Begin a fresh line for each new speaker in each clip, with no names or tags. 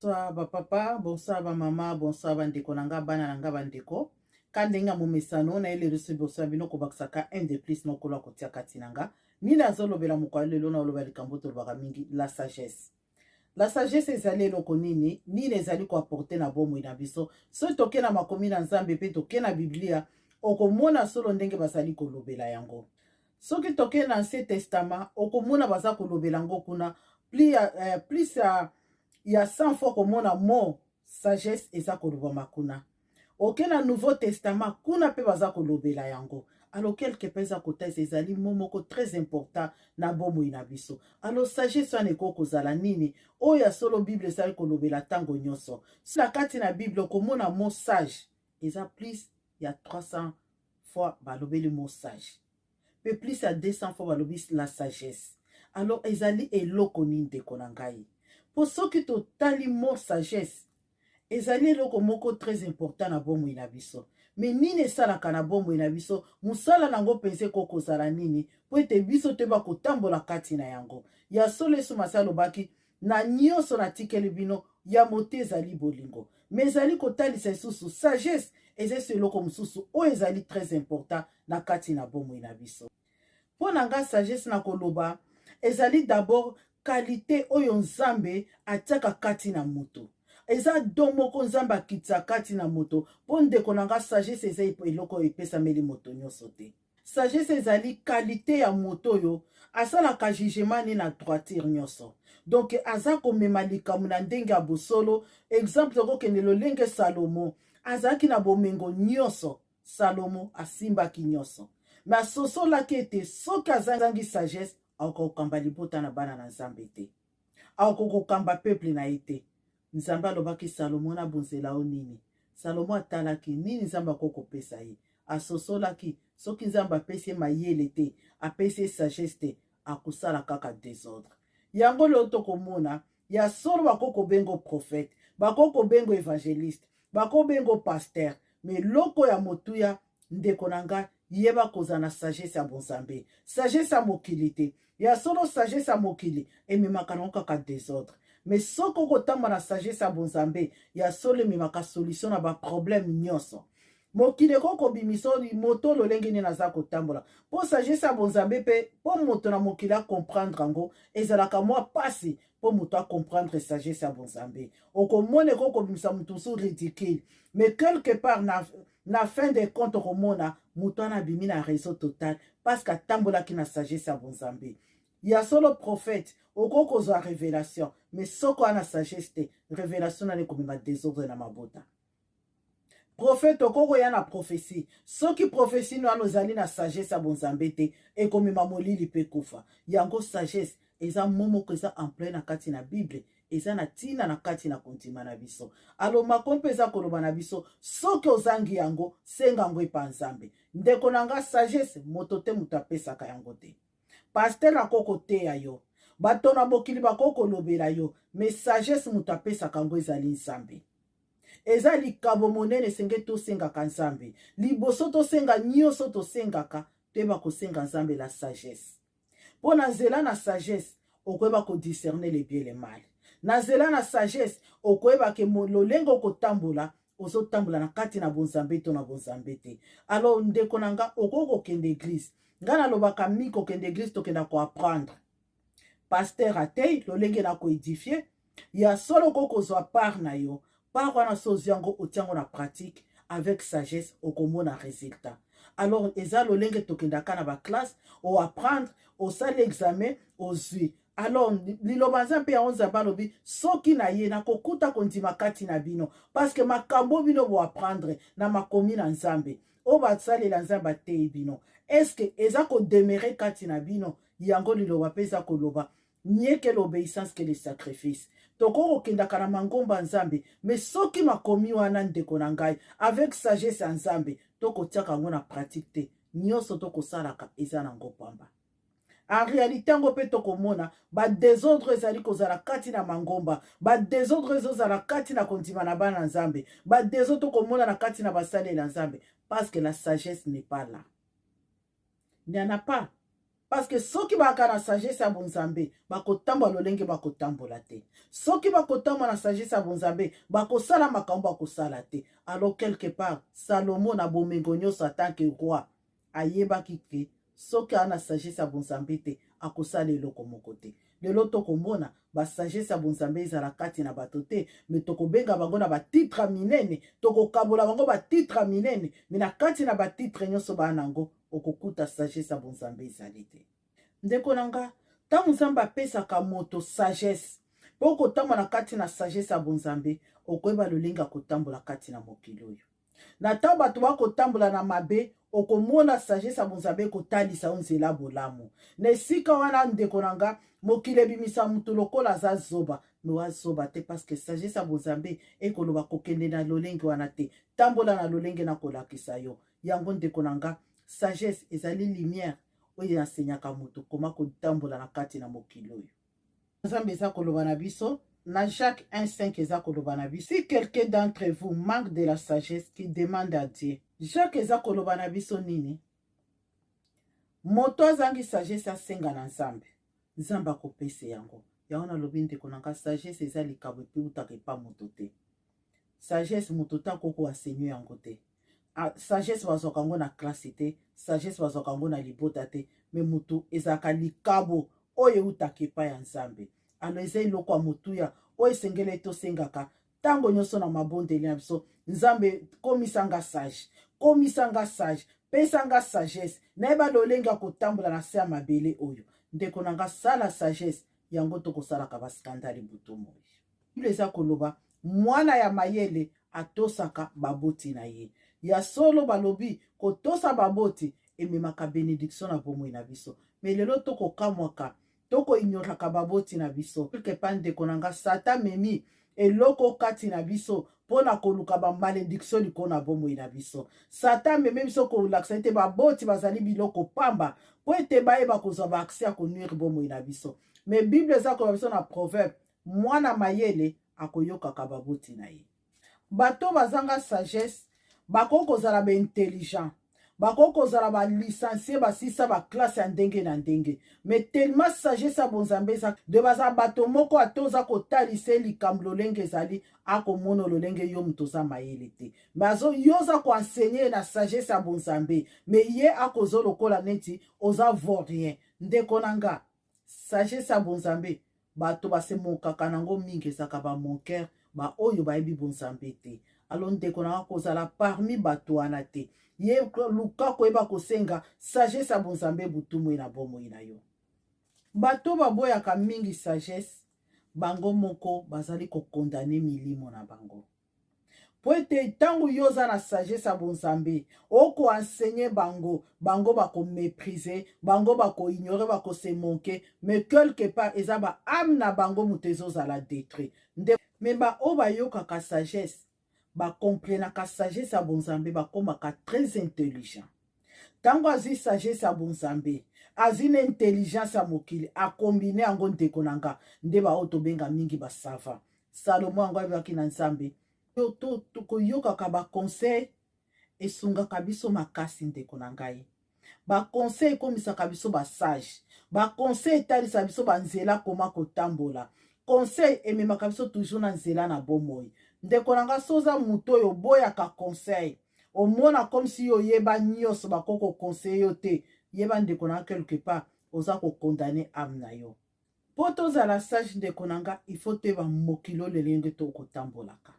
Bonsoir ba papa, bonsoir ba mama, bonsoir ba ndeko na nga, bana na nga ba ndeko. Ka ndenge ya momesano na ye lelo soki bonsoir bino kobakisaka un de plus na okolo akotia kati na nga. Nini azolobela mokolo lelo na oloba likambo tolobaka mingi la sagesse. La sagesse ezali eloko nini? Nini ezali koaporte na bomoi na biso? Soki toke na makomi na Nzambe mpe toke na Biblia, okomona solo ndenge bazali kolobela yango. Soki toke na Ancien Testament, okomona baza kolobela yango kuna plus ya, plus ya 100 fois komona mot sagesse eza kolobama kuna. Oke na Nouveau Testament, kuna mpe baza kolobela yango. Alors quelque part eza kotalisa ezali mot moko très important na bomoi na biso. Alors sagesse wana ekoki kozala nini? Oyo ya solo Bible ezali kolobela ntango nyonso. Na kati na Bible okomona mot sage eza plus ya 300 fois balobeli mot sage, mpe plus ya 200 fois balobi la sagesse. Alors ezali eloko nini, ndeko na ngai? Mpo soki totali mot sagesse, ezali eloko moko très important na bomoi na biso. Me nini esalaka na bomoi na biso? Mosala nango mpenza ekoki kozala nini mpo ete biso toyeba kotambola kati na yango? Ya solo, Yesu Masiya alobaki: "Na nyonso natikeli bino, ya mote ezali bolingo." Me ezali kotalisa lisusu sagesse eza eso eloko mosusu oyo ezali très important na kati na bomoi na biso. Mpo na nga, sagesse na koloba ezali d'abord qualité oyo Nzambe atiaka kati na moto. Eza don moko Nzambe akitisa kati na moto. Mpo ndeko na nga, sagesse eza eloko oyo epesameli moto nyonso te. Sagesse ezali qualité ya moto oyo asalaka jugement ni na droiture nyonso, donc aza komema likambo na ndenge ya bosolo. Exemple, tokokende lolenge Salomo azalaki na bomengo nyonso. Salomo asimbaki nyonso, me asosolaki ete soki azangi sagesse, akokokamba libota na bana na Nzambe te, akokokamba peuple na ye te. Nzambe alobaki: "Salomo, na bonzela o nini?" Salomo atalaki nini Nzambe akokopesa ye. Asosolaki soki Nzambe apesi ye mayele te, apesi ye sagesse te, akosala kaka désordre. Yango lelo tokomona ya solo bakoki kobenga prophète, bakoki kobenga évangéliste, bakobenga pasteur, mais eloko ya motuya, ndeko na ngai, yeba kozala na sagesse ya bonzambe, sagesse ya mokili te. Ya solo, sagesse ya mokili ememaka nango kaka désordre, mais soki okotambola na sagesse ya bonzambe, ya solo ememaka solution na baproblème nyonso. Mokili ekoki kobimisa moto lolenge nini aza kotambola, mpo sagesse ya bonzambe mpe mpo moto na mokili acomprendre yango ezalaka mwa mpasi. Mpo moto acomprendre sagesse ya bonzambe, okomona ekoki kobimisa moto mosusu ridicule, mais quelque part na fin de compte okomona moto wana abimi na réseau total parce que atambolaki na sagesse ya bonzambe. Ya solo, prophète okoki kozwa révélation, mais soki wana sagesse te, révélation nani ekomema désordre na mabota. Prophète okoki koya na prophétie, soki prophétie no wana ozali na sagesse ya bonzambe te, ekomema molili mpe kufa. Yango sagesse eza mo moko eza employé na kati na Bible, eza na ntina na kati na kondima na biso. Alomako mpe eza koloba na biso: soki ozangi yango, senga yango epa Nzambe. Ndeko na nga, sagesse moto te moto apesaka yango te. Pasteur akoki koteya yo, bato na mokili bakoki kolobela yo, mais sagesse moto apesaka yango ezali Nzambe. Eza likabo monene esenge tosengaka Nzambe. Liboso tosenga nyonso tosengaka, toyeba kosenga Nzambe la sagesse, mpo na nzela na sagesse okoyeba kodiscerner le bien, le mal. Na nzela na sagesse okoyeba ke lolenge okotambola, ozotambola na kati na bonzambe to na bonzambe te. Alors ndeko na nga, okoki kokende église. Ngai nalobaka mingi, kokende église, tokenda koapprendre. Pasteur atei lolenge na koédifier. Ya solo, okoki kozwa part na yo. Part wana, so ozwi yango, otia yango na pratique avec sagesse, okomona résultat. Alors eza lolenge tokendaka na baclasse, oapprendre, osali examen, ozwi. Alors liloba Nzambe mpe yango, Nzambe alobi: "Soki na ye nakokuta kondima kati na bino, parce que makambo bino boapprendre na makomi na Nzambe, oyo basalela Nzambe ateyi bino, est-ce eza kodemeurer kati na bino?" Yango liloba mpe eza koloba: "Mieux que l'obéissance que le sacrifice." Tokoki kokendaka na mangomba Nzambe, mais soki makomi wana, ndeko na ngai, avec sagesse ya Nzambe, tokotiaka yango na pratique te, nyonso tokosalaka eza nango pamba. En réalité, yango mpe tokomona badésordre ezali kozala kati na mangomba, badésordre ezozala kati na kondima na bana Nzambe, badésordre tokomona na kati na basaleli ya Nzambe, parce que la sagesse n'est pas là, il n'y en a pas. Parce que soki bazalaka na sagesse ya bonzambe, bakotambola lolenge bakotambola te. Soki bakotambola na sagesse ya bonzambe, bakosala makambo bakosala te. Alors quelque part, Salomo na bomengo nyonso en tant que roi, ayebaki ke soki aza na sagesse ya bonzambe te, akosala eloko moko te. Lelo tokomona basagesse ya bonzambe ezala kati na bato te, mais tokobenga bango na batitre minene, tokokabola bango batitre minene, mais na kati na batitre nyonso baa nango, okokuta sagesse ya bonzambe ezali te. Ndeko na nga, ntango Nzambe apesaka moto sagesse mpo okotambola na kati na sagesse ya bonzambe, okoyeba lolenge ya kotambola kati na mokili oyo. Na ntango bato bakotambola na mabe, okomona sagesse ya bonzambe ekotalisa yo nzela bolamu. Na esika wana, ndeko na nga, mokili ebimisa moto lokola aza zoba, mais oza zoba te, parce que sagesse ya bonzambe ekoloba kokende na lolenge wana te, tambola na lolenge na kolakisa yo yango. Ndeko na nga, sagesse ezali lumière oyo enseigner moto koma kotambola na kati na mokili oyo. Nzambe eza koloba na biso na Jacques 1.5, eza koloba na biso: "Si quelqu'un d'entre vous manque de la sagesse, qu'il demande à Dieu." Jacques eza koloba na biso nini? Moto azangi sagesse, asenga na Nzambe, Nzambe akopesa yango. Yango nalobi, ndeko na nga, sagesse eza likabo epeutaka epa moto te. Sagesse, moto te akoko enseigner yango te. Sagesse bazwaka yango na classe te, sagesse bazwaka yango na libota te, mais moto ezalaka likabo oyo eutaka epai ya Nzambe. Alors eza eloko ya motuya oyo esengeli tosengaka ntango nyonso na mabondeli na biso: "Nzambe, komisanga sage, komisanga sage, pesanga sagesse, nayeba lolenge ya kotambola na se ya mabele oyo." Ndeko na nga, sala sagesse yango, tokosalaka bascandale butu moi. Bible eza koloba mwana ya mayele atosaka baboti na ye. Ya solo, balobi kotosa baboti ememaka bénédiction na bomoi na biso, mais lelo tokokamwaka, tokoignoraka baboti na biso. Quelque part, ndeko na nga, Satan memi eloko kati na biso mpo na koluka bamalédiction likolo na bomoi na biso. Satan amemi biso kolakisa ete baboti bazali biloko pamba, mpo ete bayeba kozwa baaccès ya konuire bomoi na biso. Mais Bible eza koloba biso na Proverbe: mwana mayele akoyokaka baboti na ye. Bato bazanga sagesse bakoki kozala baintelligent, bakoki kozala balicencié, basisa baclasse ya ndenge na ndenge, mais tellement sagesse ya bonzambe eza de, baza bato moko ate oza kotalisa likambo lolenge ezali, akomona lolenge yo moto oza mayele te. Mais yo oza koenseigner na sagesse ya bonzambe, mais ye akozwa lokola neti oza vaurien. Ndeko na nga, sagesse ya bonzambe, bato basemokaka nango mingi ezalaka bamoqueur, baoyo bayebi bonzambe te. Alors ndeko na nga, kozala parmi bato wana te. Ye luka koyeba kosenga sagesse ya bonzambe butu moi na bomoi na yo. Bato baboyaka mingi sagesse, bango moko bazali kocondamner milimo na bango, po ete ntango yo oza na sagesse ya bonzambe, okoenseigner bango, bango bakomépriser, bango bakoignorer, bakose moquer, mais quelque part eza baâme na bango moto ezozala détruit nde. Mais baoyo bayokaka sagesse, bacomprenaka sagesse ya bonzambe, bakomaka très intelligent. Ntango azwi sagesse ya bonzambe, azwi na intelligence ya mokili, acombiner yango, ndeko na nga, nde baoyo tobenga mingi basavant. Salomo yango ayebaki na Nzambe. Koyokaka baconseil esungaka biso makasi, ndeko na ngai. Baconseil ekomisaka biso basage, baconseil etalisa biso banzela koma kotambola, conseil ememaka biso toujours na nzela na bomoi. Ndeko na nga, so oza moto oyo oboyaka conseil, omona comme si yo oyeba nyonso, bakoki koconseiller yo te, yeba, ndeko na nga, quelque part oza kocondamner âme na yo. Mpo tozala sage, ndeko na nga, il faut toyeba mokili oyo lelenge tokotambolaka.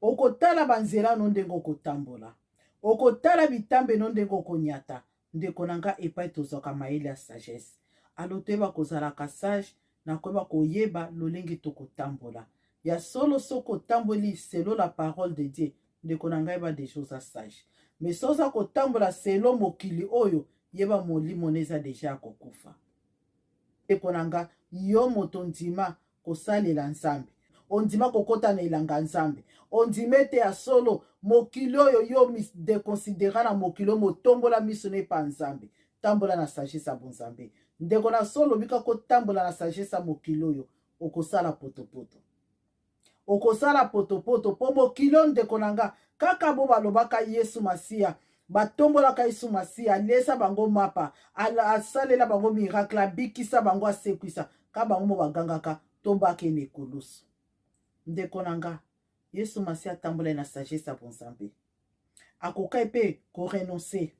Okotala banzela no ndenge okotambola, okotala bitambe no ndenge okonyata. Ndeko na nga, epai tozwaka mayele ya sagesse. Alors toyeba kozalaka sage na koyeba koyeba lolenge tokotambola. Ya solo, soki otamboli selon la parole de Dieu, ndeko na ngai, yeba déjà oza sage. Mais so oza kotambola selon mokili oyo, yeba molimo na eza déjà ya kokufa. Ndeko na nga, yo moto ndima kosalela Nzambe, ondima kokɔta na elanga Nzambe, ondima ete ya solo mokili oyo yo déconsidérer na mokili oyo, motombola miso na epa Nzambe, tambola na sagesse ya bonzambe. Ndeko na solo, obika kotambola na sagesse ya mokili oyo, okosala potopoto, okosala potopoto, mpo mokili oyo, ndeko na nga, kaka bo balobaka Yesu Masiya. Batombolaka Yesu Masiya, alesa bango mapa, asalela bango miracle, abikisa bango, asekwisa ka bango mo bagangaka tobake na ekulusu. Ndeko na nga, Yesu Masiya atambolaki na sagesse ya bonzambe. Akokaki mpe korenonce,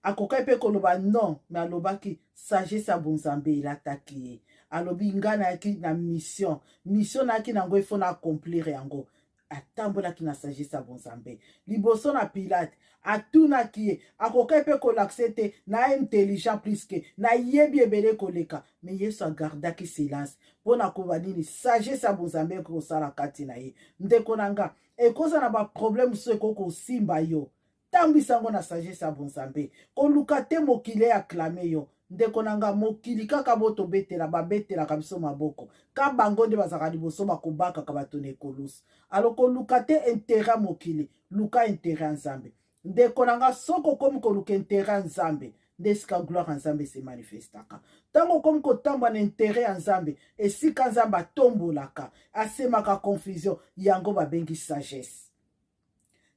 akokaki mpe koloba non, me alobaki sagesse ya bonzambe elataki ye. Alobi ngai nayaki na mission, mission nayaki na yango ifo na accomplir yango. Atambolaki na sagesse ya bonzambe. Liboso na Pilate atunaki ye, akokaki mpe kolakisa ete na intelligent plus que nayebi ebele koleka, me Yesu agardaki silence mpo na koba nini? Sagesse ya bonzambe ekoki kosala kati na ye. Ndeko na nga, ekozala na baproblème mosusu ekoki kosimba yo, tambwisa yango na sagesse ya bonzambe. Koluka te mokili eaklame yo. Ndeko na nga, mokili kaka bo tobetela, babetelaka biso maboko ka bango nde bazalaka liboso bakobakaka bato na ekolusu. Alo koluka te intérêt ya mokili, luka intérêt ya Nzambe. Ndeko na nga, soki okomi koluka intérêt ya Nzambe, nde esika gloire ya Nzambe se manifestaka. Ntango okomi kotambwa na intérêt ya Nzambe, esika Nzambe atombolaka, asemaka confusion, yango babengi sagesse.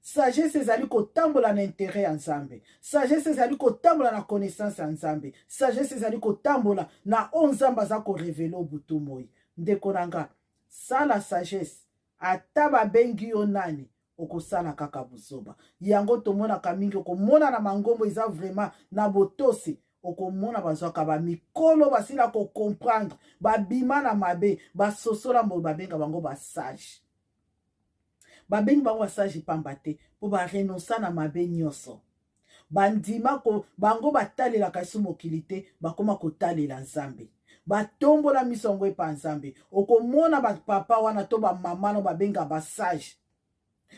Sagesse ezali kotambola na intérêt ya Nzambe. Sagesse ezali kotambola na connaissance ya Nzambe. Sagesse ezali kotambola na oyo Nzambe aza korevele butu moi. Ndeko na nga, sala sagesse, ata babengi yo nani, okosala kaka buzoba. Yango tomonaka mingi, okomona na mangombo eza vraiment na botosi, okomona bazwaka bamikolo basila kocomprendre, babima na mabe, basosola mbo, babenga bango basage. Babengi bango basage pamba te, mpo barenonsa na mabe nyonso, bandima ko, bango batalelaka esu mokili te, bakoma kotalela Nzambe, batombola miso yango epa Nzambe. Okomona bapapa wana to bamama no babenga basage,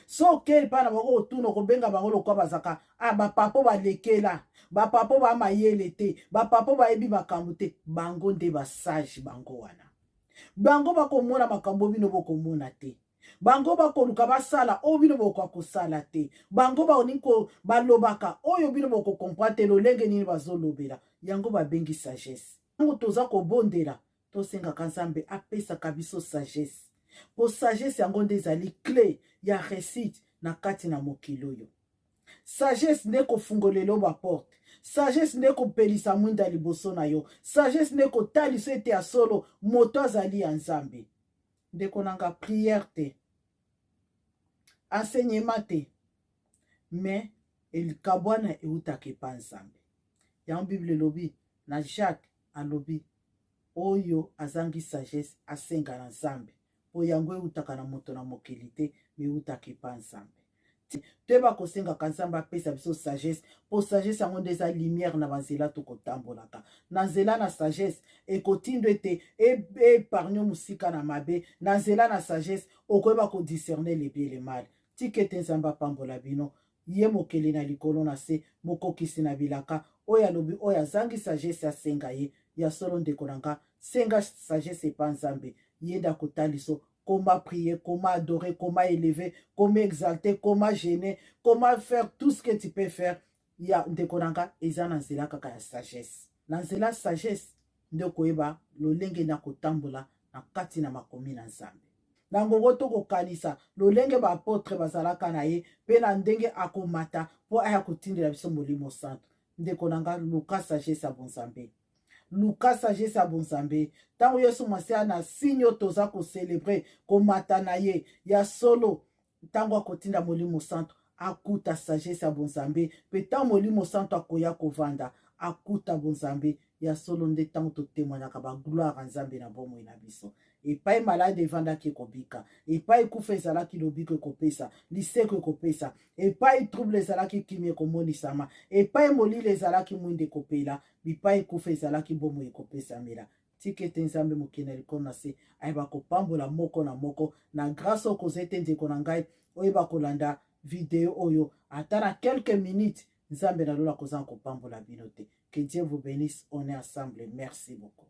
so okei epai na bango kotuna, okobenga bango lokwa bazaka ah, bapapa balekela, bapapa ba mayele te, bapapa bayebi makambo te. Bango nde basage. Bango wana, bango bakomona makambo bino bokomona te. Bango bakoluka basala oyo bino bokoka kosala te. Bango baoningi balobaka oyo bino bokokomprendre te lolenge nini bazolobela. Yango babengi sagesse. Ntango toza kobondela, tosengaka Nzambe apesaka biso sagesse, mpo sagesse yango nde ezali clé ya réussite na kati na mokili oyo. Sagesse nde kofungolela yo baporte. Sagesse nde kopelisa mwinda liboso na yo. Sagesse nde kotalisa ete ya solo moto azali ya Nzambe. Ndeko na nga, prière te, enseignement te, mais elikabwana eutaka epa Nzambe. Yango Bible elobi na Jacques, alobi oyo azangi sagesse asenga na Nzambe, mpo yango eutaka na moto na mokili te, me eutaka epa Nzambe. Toyeba kosengaka Nzambe apesa biso sagesse, mpo sagesse yango nde eza lumière na banzela tokotambolaka. Na nzela na sagesse ekotindo ete épargne mosika na mabe. Na nzela na sagesse okoyeba kodiscerne le bien, le mal. Tika ete Nzambe apambola bino, ye mokeli na likolo na se, mokokisi na bilaka, oyo alobi oyo azangi sagesse asenga ye. Ya solo, ndeko na nga, senga sagesse epa Nzambe, ye nde akotaliso comment prier, comment adorer, comment élever, comment exalter, comment jeûner, comment faire tout ce que tu peux faire. Ya ndeko na nga, eza na nzela kaka ya sagesse. Na nzela sagesse nde okoyeba lolenge na kotambola na kati na makomi na Nzambe. Na ngongo tokokanisa lolenge baapôtre bazalaka na ye, mpe na ndenge akomata mpo aya kotindela biso Molimo Santo. Ndeko na nga, luka sagesse ya bonzambe, luka sagesse ya bonzambe. Ntango Yesu Masiya na signe oyo toza kocélébrer komata na ye, ya solo ntango akotinda Molimo Santo, akuta sagesse ya bonzambe, mpe ntango Molimo Santo akoya kovanda, akuta bonzambe ya solo. Nde ntango totémoignaka bagloire ya Nzambe na bomoi na biso. Epai malade evandaki, ekobika. Epai kufa ezalaki, lobiko ekopesa, liseko ekopesa. Epai trouble ezalaki, kimia ekomonisama. Epai molili ezalaki, mwinda ekopela. Bipai kufa ezalaki, bomoi ekopesamela. Tika ete Nzambe mokili na likolo na se ayeba kopambola moko na moko na grâce oyo kozwa ete ndeko na ngai oyeba kolanda video oyo ata na quelques minutes. Nzambe na lola kozanga kopambola bino te. Que Dieu vous bénisse, on est ensemble, merci beaucoup.